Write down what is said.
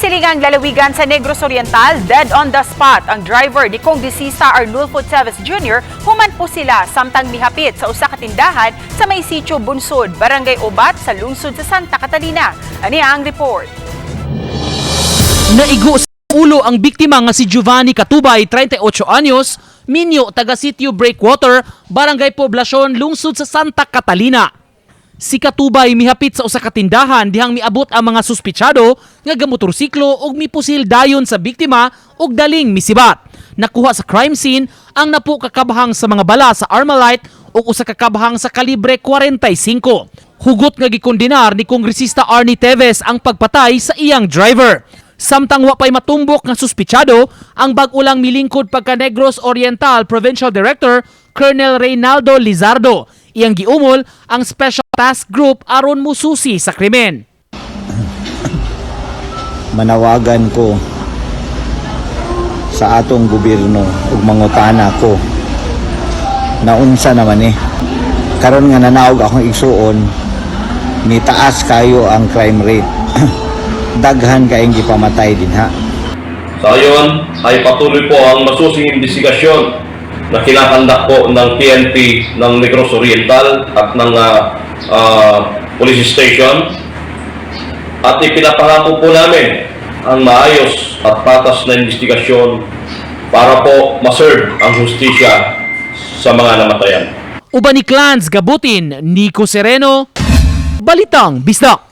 silingang lalawigan sa Negros Oriental, dead on the spot ang driver ni Kongresista Arnulfo Teves Jr. human pusila samtang mihapit sa usa ka tindahan sa may sitio Bunsod, Barangay Ubat sa lungsod sa Santa Catalina. Ani ang report. Naigo sa ulo ang biktima nga si Giovanni Katubay, 38 anyos, minyo taga Sitio Breakwater, Barangay Poblacion, lungsod sa Santa Catalina. Si Katubay mihapit sa usa ka tindahan dihang miabot ang mga suspitsado nga gamotorsiklo ug mipusil dayon sa biktima ug daling misibat. Nakuha sa crime scene ang napo ka kabahang sa mga bala sa Armalite ug usa ka kabahang sa kalibre 45. Hugot nga gikondenar ni Kongresista Arnie Teves ang pagpatay sa iyang driver. Samtang wa pay matumbok nga suspitsado, ang bag-o lang milingkod pagka Negros Oriental Provincial Director Colonel Reynaldo Lizardo. Iyang giumol ang Special Task Group aron mususi sa krimen. Manawagan ko sa atong gobyerno ug mangutana ko naunsa naman eh karon nga nanaog akong igsuon, ni taas kayo ang crime rate, daghan kayong gipamatay dinha. Sa ngayon ay patuloy po ang masusing investigasyon na kinakandak po ng PNP ng Negros Oriental at ng police station at ipinapangako po namin ang maayos at patas na investigasyon para po maserve ang hustisya sa mga namatayan. Uban ni Clans Gabutin, Nico Sereno, Balitang Bisdak.